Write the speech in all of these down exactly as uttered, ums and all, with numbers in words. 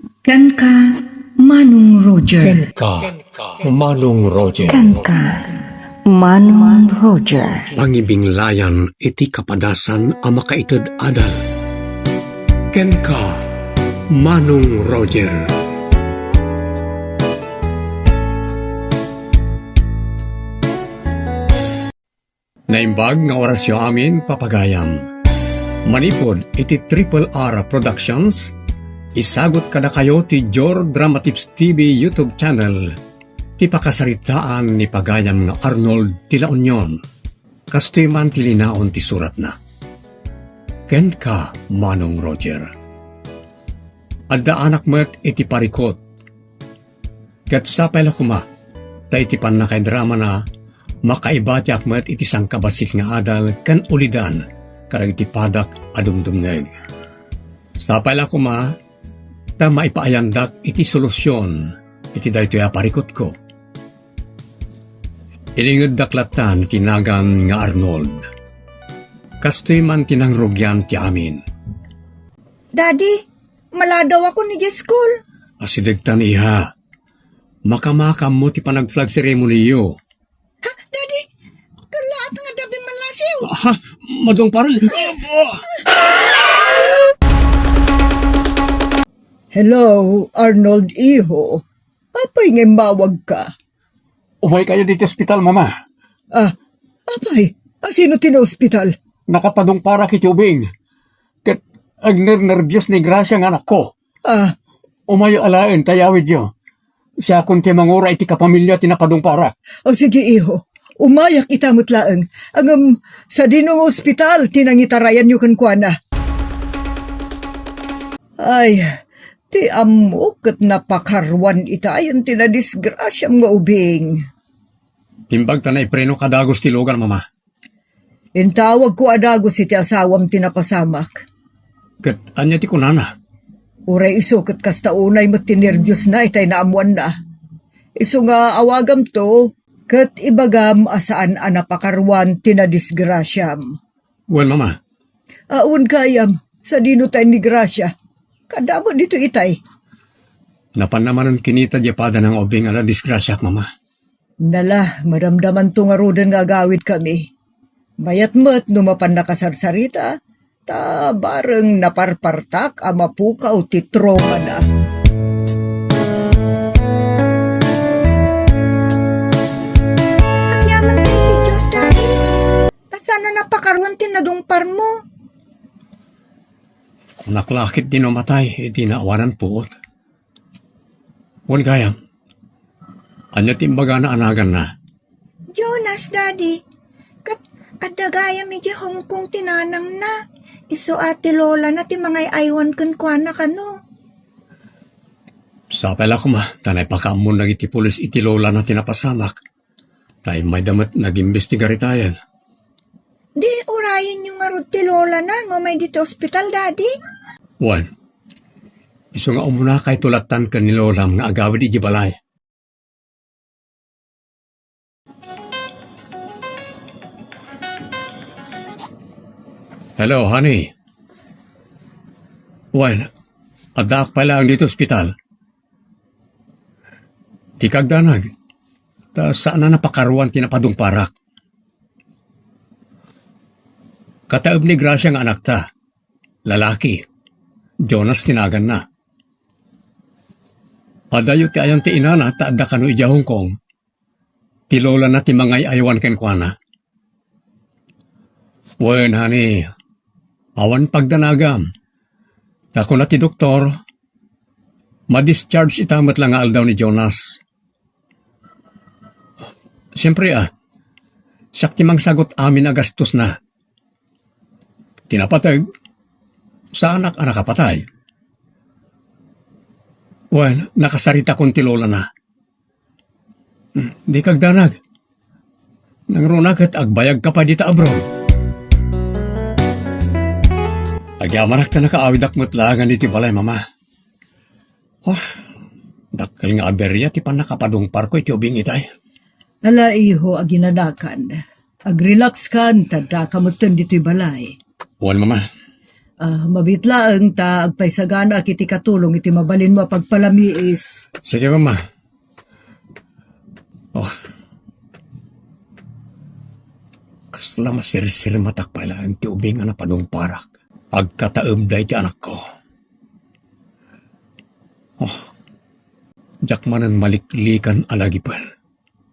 Kenka, Manong Roger. Kenka, Manong Roger. Kenka, Manong Roger. Pangibinglayan iti kapadasan a makaited adal. Kenka, Manong Roger. Naimbag nga orasyo amin, papagayam. Manipud iti Triple R Productions, isagut kadakayo ti Jor Dramatips T V YouTube channel ti pakasaritaan ni pagayam nga Arnold ti La Union. Kastoy man ti linaon ti suratna. Kenka, Manong Roger. Adda anak met iti parikut. Ket sapay la koma, ta iti pannakaidramana, makaibatiak met iti sangkabassit nga adal ken ulidan kadagiti padak a dumdumngeg. Sapay la koma, ta maipaayandak iti solusion iti daytoy a parikutko. Ilingeddak latta ti nagan nga Arnold. Kastoy man ti nangrugian ti amin. Daddy, maladawakon idiay school. Asidegtan, iha. Makamakammo ti panag-flag ceremony-yo. Ha, Daddy? Kallaat nga adda bimmallasiw. Ha? Madungparen? Hello, Arnold, iho. Apay nga immawagka? Umaykayo ditoy ospital, Mama. Ah, apay, asino ti naospital? Nakapadungparak iti ubing. Ket agnernerbios ni Gracia nga anakko. Ah. Umayo alaen ta iyawidyo. Siakon ti mangura iti kapamilya ti napadungparak. O, sige, iho. Umayak ita met laeng. Ngem, sadino nga ospital ti nangitarayanyo kenkuana? Ay, ti ammok ket napakaruan itayen ti nadisgrasiam nga ubing. Imbag ta naiprenok a dagus ti lugar, Mama. Intawagko a dagus iti asawam ti napasamak. Ket ania ti kunana? Uray isu ket kasta unay met ti nerbiosna itay naammoanna. Isu nga awagamto, ket ibagam a saan a napakaruan ti nadisgrasiam. Wen, Mama. Awan gayam, sadino tay ni Gracia? Kadamo dito itay. Napanna manen kinita diay padana nga ubing a nadisgrasiak, Mama. Nala, madamdamanto ngaruden nga agawidkami. Mayat met no mapan nakasarsarita, ta bareng naparpartak a mapukaw ti traumana. Agyaman ti Dios, Daddy. Ta saan a napakaruan ti nadungparmo? Kunak la ket di no matay, iti naawanan puot. Wen gayam, ania ti imbagana a naganna? Jonas, Daddy. Ket adda gayam idiay Hong Kong ti nanangna. Isu a ti lolana ti mangay-aywan kenkuana kano. Sapay la koma, ta naipakaammon dagiti pulis iti lolana ti napasamak. Ta immayda met nagimbestigar itayen. Di urayenyo ngarud ti lolana nga umay ditoy ospital, Daddy? Wen, isu nga umunakayto lattan ken ni lolam nga agawid idiay balay. Hello, honey. Wen, addaak pay laeng ditoy ospital. Di kagdanag, ta saan a napakaruan ti napadungparak. Kataeb ni Gracia nga anakta, lalaki, Jonas ti naganna. Adayo ti ayan ti inana ta adda kano idiay Hong Kong. Ti lolana ti mangay-aywan kenkuana. Wen, honey, awan pagdanagam. Ta kuna ti doktor, ma-discharge ita met la nga aldaw ni Jonas. Siempre, a, siak ti mangsagut amin a gastosna. Ti napateg, saanak a nakapatay. Wen, nakasaritakon ti lolana. Hmm, di kagdanag. Nangruna ket agbayagka pay dita abroad. Agyamanak ta nakaawidak met laengen iti balay, Mama. Oh, dakkel nga aberia ti pannakapadungparko iti ubing itay. Ala, iho, aginanakan. Agrelaxkan, ta addaka metten ditoy balay. Wen, Mama. Ah, mabiit laeng ta agpaysaganaak iti katulong iti mabalinmo a pagpalamiis. Sige, Mama. Oh. Kasla masirsirmatak pay laeng ti ubing a napanungparak. Agkataemda iti anakko. Oh. Diak manen maliklikan a lagipen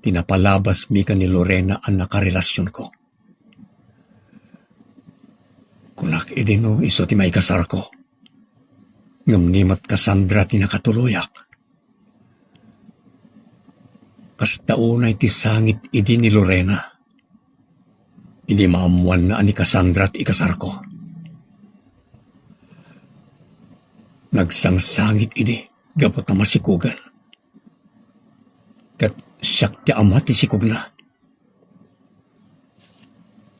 ti napalabasmi ken ni Lorena a nakarelasionko. Kunak idi no isu ti maikasarko. Ngem ni met Cassandra ti nakatuloyak. Kasta unay ti sangit idi ni Lorena. Idi maammoanna a ni Cassandra ti ikasarko. Nagsangsangit idi gapu ta masikugan. Ket siak ti ama ti sikugna.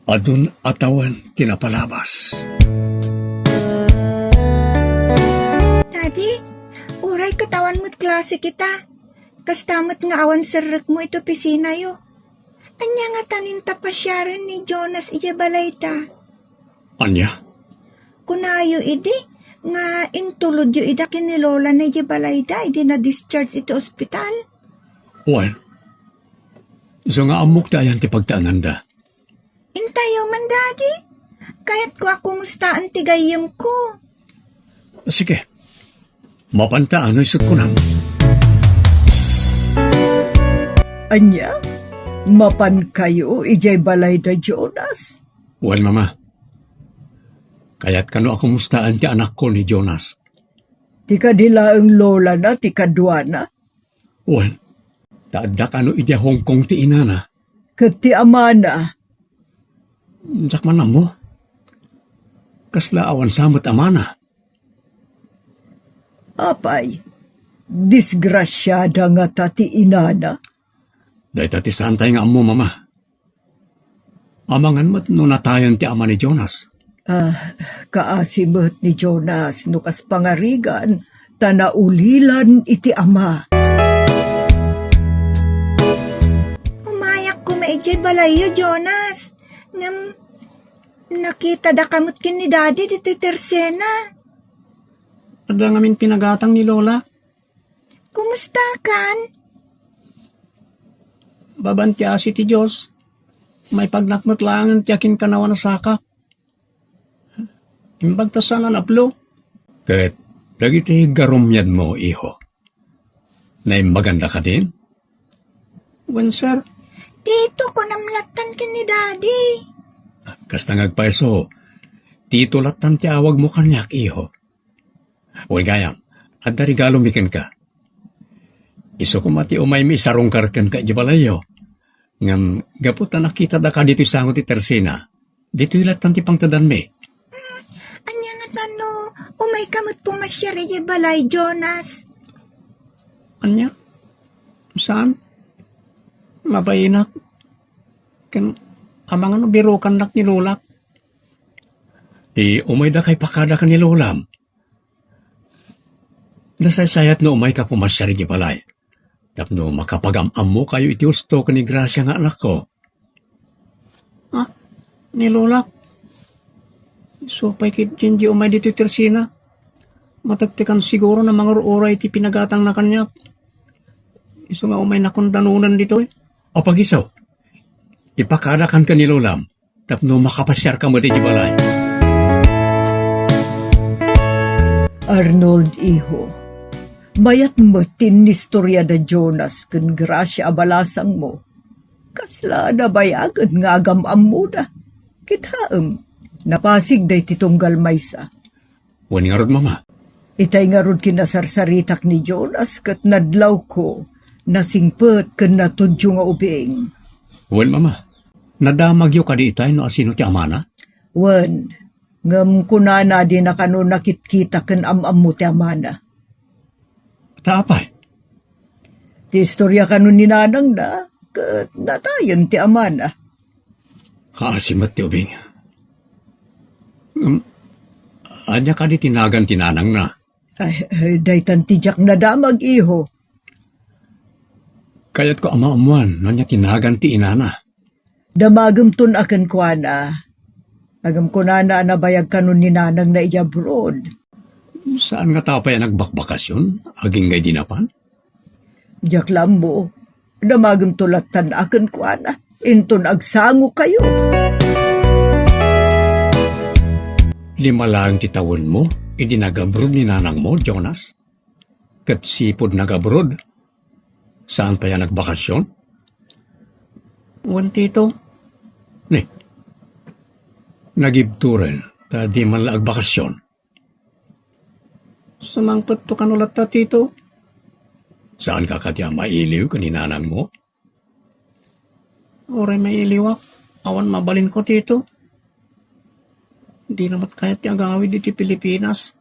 Adun a tawen ti napalabas. Daddy, uray ket awan met klase kita. Kasta met nga awan serrekmo iti opisinayo. Ania ngatanen ta pasiaren ni Jonas idiay balayda? Ania? Kunayo idi nga intulodyo ida ken ni Lola na idiay balayda idi na-discharge iti ospital. Wen, isu nga ammok ti ayan ti pagtaenganda. Intayo man, Daddy. Kayatko a kumustaan ti gayyemko. Sige. Mapanta no isut kunam. Ania? Mapankayo idiay balayda Jonas? Wen, Mama. Kayat kano a kumustaan ti anakko ni Jonas. Ti kadi laeng lolana ti kaduana? Wen, ta adda kano idiay Hong Kong ti inana. Ket ti amana? Diak man ammo. Kasla awan sa met amana. Apay, disgrasiada ngata ti inana? Dayta ti saantay nga ammo, Mama. Amangan met no natayen ti ama ni Jonas. Ah, kaasi met ni Jonas no kas pangarigan, ta naulilan iti ama. Umayak koma idiay balayyo, Jonas. Ngem, nakitada ka met ken ni Daddy ditoy tersena. Adda ngamin pinagatang ni Lola. Kumusta kan? Baban ti asi ti Dios, maipagnak met laengen ti akinkannawan a saka. Imbag ta saan a naplo. Ket dagiti garummiadmo, iho, naimbaganda kadin? Wen, sir. Tito, kunam lattan ken ni Daddy. Kasta nga agpayso, Tito lattan ti awagmo kaniak, iho. Wen gayam, adda regalomi kenka. Isu koma ti umaymi isarungkar kenka idiay balayyo. Ngem gapu ta nakitada ka ditoy sango ti tersena, ditoy lattan ti pangtedanmi. Ania ngata no umayka met pumasiar idiay balay, Jonas? Ania? Saan? Mabainak. Ken amangan no birukannak ni Lolak. Ti umayda kay pakada ken ni Lolam. Nasaysayat no umayka pumasiar idiay balay. Tapno makapagam-ammokayo iti husto ken ni Gracia nga anakko. Ah, ni Lola. Isu pay ketdin di umay ditoy tersena. Matektekan siguro a mangur-uray iti pinagatangna kaniak. Isu nga umaynakon danunan ditoy. Apagisaw, ipakadakan ken ni Lolam. Tapno makapasiarka met iti balay. Arnold, iho, mayat met ti innistoriada Jonas ken Gracia a balasangmo. Kasla nabayagen nga agam-ammoda. Kitaem, napasigda iti tunggal maysa. Wen ngarud, Mama. Itay ngarud kinasarsaritak ni Jonas ket nadlawko, nasingpet ken natudyo nga ubing. Wen, Mama. Nadamagyo kadi itay no asino ti amana? Wen, ngem kunana dina kano nakitkita ken am-ammo ti amana. Ta apay? Ti istoria kano ni nanangna, ket natayen ti amana. Kaasi met ti ubing. Ngem, ania kadi ti nagan ti nanangna? Ay, ay, daytan ti diak nadamag, iho. Kayatko a maammoan no ania ti nagan ti inana. Damagemton a kenkuana. Ngem kunana a nabayag kanon ni nanangna idiay abroad. Saan ngata pay a nagbakbakasyon agingga idi napan? Diak la ammo. Damagem to lattan a kenkuana. Inton agsangokayo. Lima laeng ti tawenmo idi nag-abroad ni nanangmo, Jonas? Ket sipud nag-abroad, saan pay a nagbakasyon? Wen, Tito. Ni, nagibturen, ta di man la agbakasyon. Sumangpetto kano latta, Tito. Saanka kadi a mailiw ken ni nanangmo? Uray mailiwak, awan mabalinko, Tito. Dina met kayat ti agawid iti Pilipinas.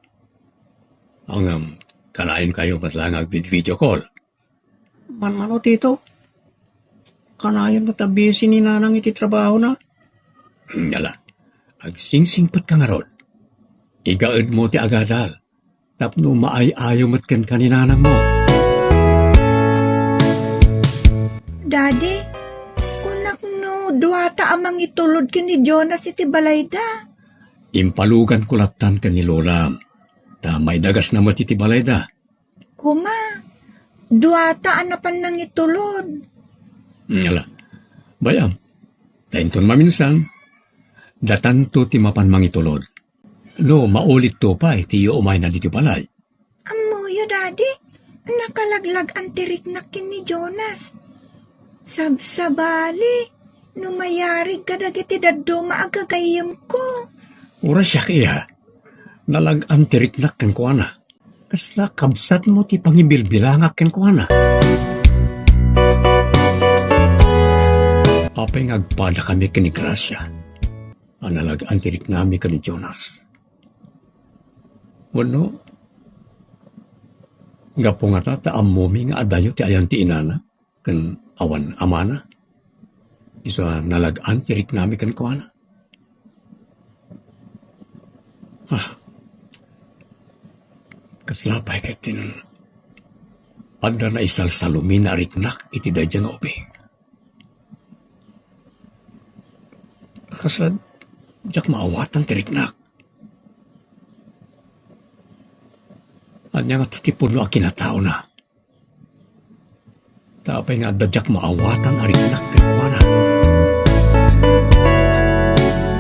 Ngem, kanayon kayo met la nga agvid-video call. Manmano, Tito. Kanayon met a busy ni nanang iti trabahona. Ala, agsingsingpetka ngarud. Igaedmo ti agadal tapno maay-ayo met kenka ni nanangmo. Daddy, kunak no duata a mangitulod ken ni Jonas iti balayda. Impaluganko lattan ken ni Lola, ta maidagasna met iti balayda. Kuma, duata a napan nangitulod. Ala, bay-am, ta inton maminsan, datanto ti mapan mangitulod. No maulitto pay ti umayna ditoy balay. Ammoyo, Daddy, nakalaglag-an ti riknak ken ni Jonas. Sabsabali, no mayarig kadagiti dadduma a gagayyemko. Uray siak, iya. Nalag-an ti riknak kenkuana. Kasla kabsatmo ti pangibilbilangak kenkuana. Apay nga agpadakami ken ni Gracia a nalag-an ti riknami ken ni Jonas? Wenno, gapu ngata ta ammomi nga adayo ti ayan ti inana ken awan amana, isu a nalag-an ti riknami kenkuana? Ah, kasla pay ket ti adda naisalsalumina a riknak iti daydiay nga ubing. Kasla diak maawatan ti riknak. Ania nga ti puno a kinataona? Ta apay nga adda diak maawatan a riknak kenkuana?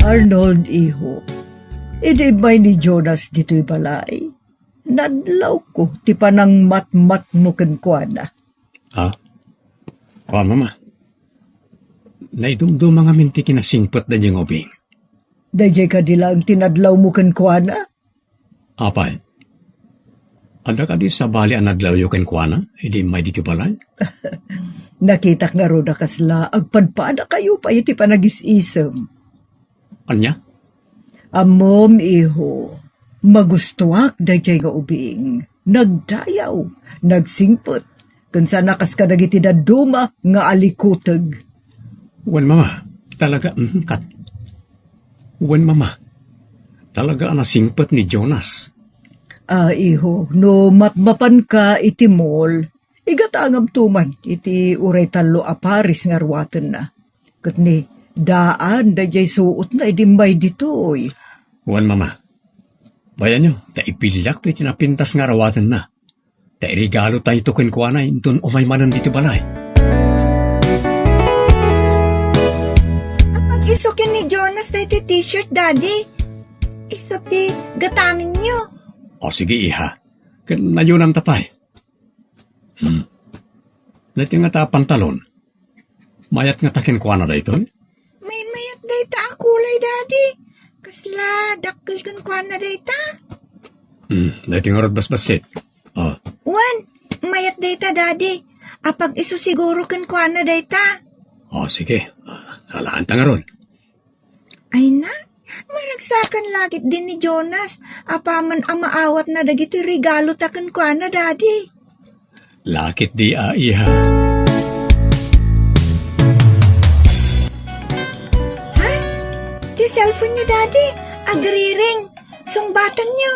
Arnold, iho, idi immay ni Jonas ditoy balay, nadlawko ti panangmatmatmo kenkuana. Ha? Kuan, Mama. Naidumduma ngamin ti kinasingpet daydiay nga ubing. Daydiay kadi laeng ti nadlawmo kenkuana? Apay, adda kadi sabali a nadlawyo kenkuana idi immay ditoy balay? Nakitak ngarud a kasla agpadpadakayo pay iti panagis-isem. Ania? Ammom, iho, magustoak daydiay nga ubing. Nagdayaw, nagsingpet, ken saan a kas kadagiti dadduma nga alikuteg. Wen, Mama, talaga, mhm, kat-, wen, Mama, talaga a nasingpet ni Jonas. Ah, iho, no mapmapanka iti mall, igatangamto man iti uray tallo a pares nga ruatenna. Ket ni, daan daydiay suotna idi immay ditoy. Wen, Mama, bayanyo, ta ibiliakto iti napintas nga ruatenna. Ta iregalo tayto kenkuana inton umay manen ditoy balay. Apag-isu ken ni Jonas daytoy t-shirt, Daddy. Isu ti gatangenyo. O, sige, iha. Ken nayonanta pay. Hmm. Daytoy ngata a pantalon. Mayat ngata kenkuana daytoy? Maymayat dayta a kulay, Daddy. Kasla dakkel kenkuana dayta. Hmm, daytoy ngarud basbassit. Oh. Wen, mayat dayta, Daddy. Apag-isu siguro kenkuana dayta. Oh, sige. Ah, alaanta ngarud. Ay na, maragsakan laketdi ni Jonas apaman a maawatna dagitoy regalota kenkuana, Daddy. Laketdi a, iha. Ha? Ti cellphone-yo, Daddy, agriring. Sungbatanyo.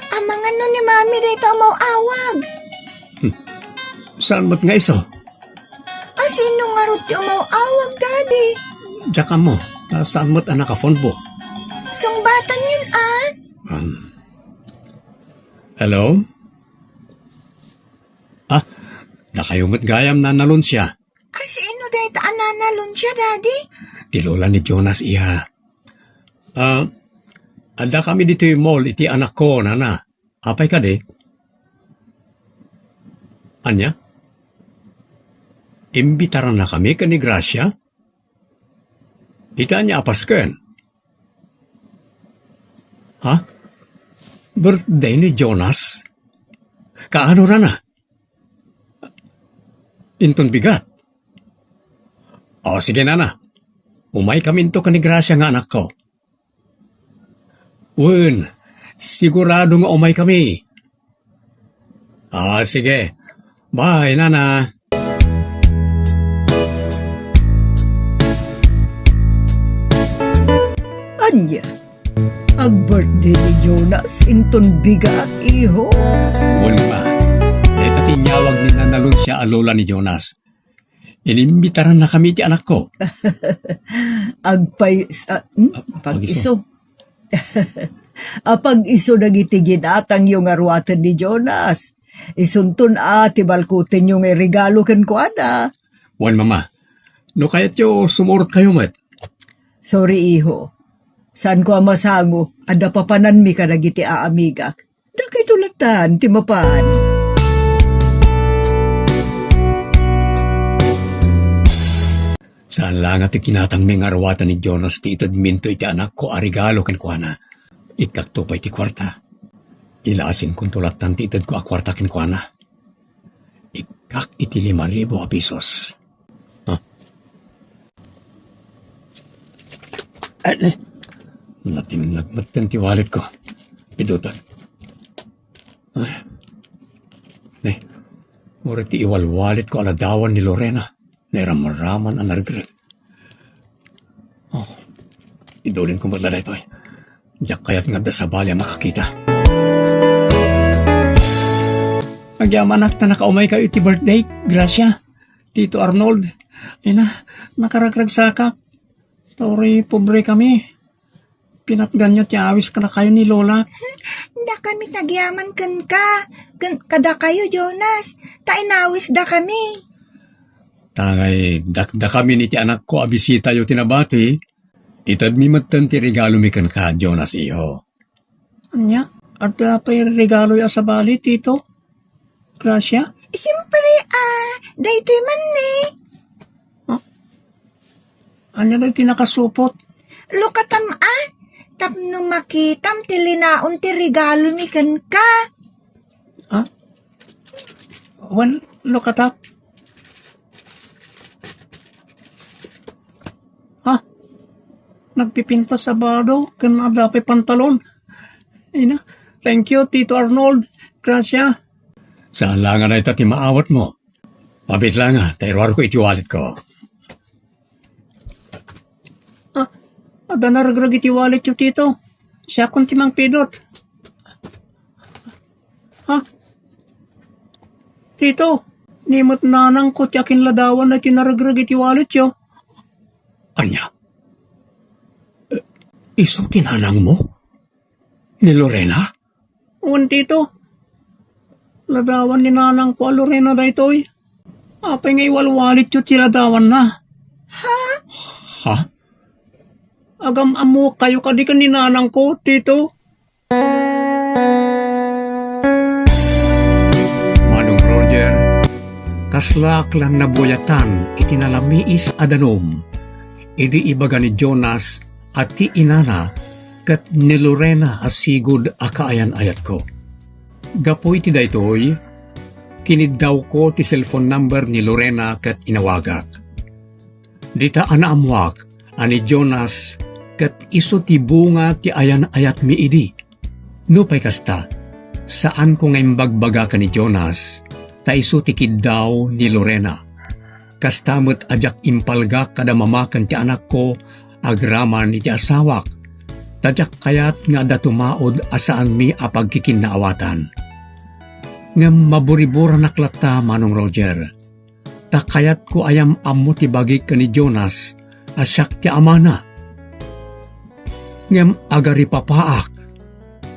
Amangan no ni Mami dayta umaw-awag. Hmm. Saan met nga isu? A, sino ngarud ti umaw-awag, Daddy? Diak ammo, ta saan met a naka-phone book. Sungbatanyon, a? Um, hello? Ah, dakayo met gayam, Nana Lucia. Kasino dayta a Nana Lucia, Daddy? Ti lola ni Jonas, iha. Ah, adda kami ditoy mall iti anakko, Nana. Apay kadi? Ania? Imbitarannakami ken ni Gracia? Iti ania a Pasken? Ha? Birthday ni Jonas? Kaano, Nana? Inton bigat? O, sige, Nana. Umaykaminto ken ni Gracia nga anakko. Wen, sigurado nga umaykami. Ah, sige. Bye, Nana. Ania? Ag-birthday ni Jonas, inton bigat, iho? Wen, ma. Dayta ti inyawag ni Nana Lucia a lola ni Jonas. Inimbitarannakami ti anakko. Agpay-, ah, hmm? Ah, pag-iso. Pag-iso. Apag-iso dagiti ginatangyo nga ruaten ni Jonas. Isunton a ti balkutenyo nga iregalo kenkuana. Wen, Mama. No kayatyo, sumurotkayo met. Sorry, iho. Saanko a masango, adda papananmi kadagiti aamigak. Dakayto lattan ti mapan. Saan la nga ti kinatangmi nga aruatan ni Jonas ti itedminto iti anakko a regalo kenkuana. Ikkakto pay ti kuarta. Ilasinkonto lattan ti itedko a kuarta kenkuana. Ikkak iti lima ribu a pesos. Ah. Ay, ay. Natinnag metten ti walletko. Pidutan. Ay. Ay. Uray ti iwalwalitko a ladawan ni Lorena. Nairamraman a naregreg. Oh, idulinko met la daytoy. Diak kayat nga adda sabali a makakita. Agyamanak ta nakaumaykayo iti birthday, Gracia. Tito Arnold, ay na, nakaragragsakak. Ta uray pobre kami. Pinatganyo ti awis kadakayo ni Lola. Dakami ti agyaman kenka, ken kadakayo, Jonas, ta inawisdakami. Tangay dakdakamin iti anakko a bisitayo ti nabati, itedmi metten ti regalomi kenka, Jonas, iho. Ania? Adda pay regaloyo a sabali, Tito? Gracia? Siyempre, ah, daytoy man ni. Ah? Ania daytoy nakasupot? Lukatam, ah, tapno makitam ti linaon ti regalomi kenka. Ah? Wen, lukatak. Ha? Nagpipintas a bado ken adda pay pantalon. Ina, thank you, Tito Arnold. Gracia. Saan la nga dayta ti maawatmo? Pabit la nga, ta iruarko iti walletko. Ah, adda naregreg iti walletyo, Tito. Siakon ti mangpidot. Ha? Tito, ni met nanangko ti akinladawan daytoy naregreg iti walletyo. Ania? Eh, isu ti nanangmo? Ni Lorena? Wen, Tito. Ladawan ni nanangko a Lorena daytoy. Apay nga iwalwalityo ti ladawanna? Ha? Ha? Agam-ammokayo kadi ken ni nanangko, Tito? Manong Roger, kaslaak la nabuayatan iti nalamiis a danum idi ibaga ni Jonas a ti inana ket ni Lorena a sigud a kaayan-ayatko. Gapu iti daytoy, kiniddawko ti cellphone number ni Lorena ket inawagak. Dita a naammoak a ni Jonas ket isu ti bunga ti ayan-ayatmi idi. Nupay kasta, saanko nga imbagbaga ken ni Jonas, ta isu ti kiddaw ni Lorena. Kasta met a diak impalgak kada mama ken ti anakko agraman iti asawak, ta diak kayat nga adda tumaud a saanmi a pagkikinnaawatan. Ngem maburiburanak latta, Manong Roger. Ta kayatko a yam-ammo ti bagik ken ni Jonas a siak ti amana. ngem agaripapaak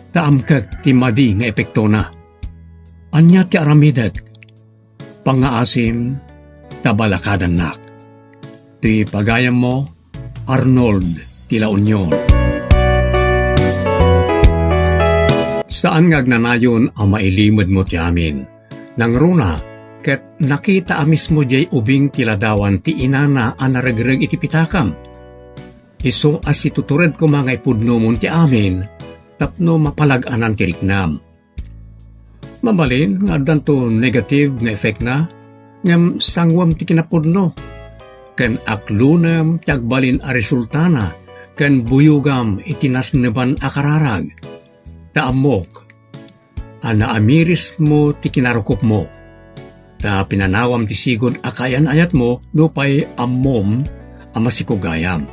ta amkek ti madi nga epektona. Ania ti aramidek? Pangngaasim ta balakadannak. Ti pagayammo, Arnold ti La Union. Saan nga agnanayon a mailimedmo ti amin. Nangruna, ket nakita a mismo diay ubing ti ladawan ti inana a naregreg iti pitakam. Isu a situtured koma nga ipudnomon ti amin tapno mapalag-anan ti riknam. Mabalin nga addanto negative nga effectna, ngem sanguem ti kinapudno, ken aklonem ti agbalin a resultana ken buyogam iti nasneban a kararag. Ta ammok a naamirismo ti kinarukopmo, ta pinanawam ti sigud a kaayan-ayatmo nupay ammom a masikugayam.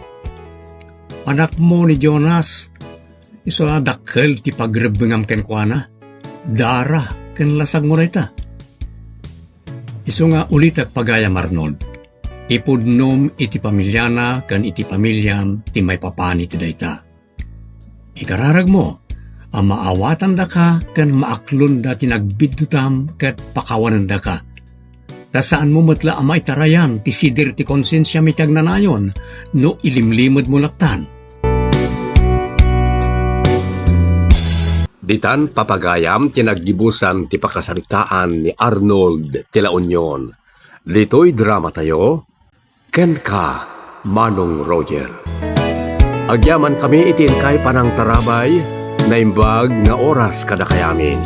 Anakmo ni Jonas, isu a dakkel ti pagrebbengam kenkuana. Dara ken lasagmo dayta. Isu nga ulitek pagayam, Arnold. Ipudnom iti pamiliana ken iti pamiliam ti maipapan iti dayta. Ikararagmo a maawatandaka ken maaklonda ti nagbiddutam ket pakawanendaka. Ta saanmo met la a maitarayan ti sidir ti konsensiam iti agnanayon no ilimlimedmo lattan. Ditan papagayam ti naggibusan ti pakasaritaan ni Arnold ti La Union. Ditoy dramatayo, kenka, Manong Roger. Agyamankami iti inkay panangtarabay, naimbag nga oras kadakayamin.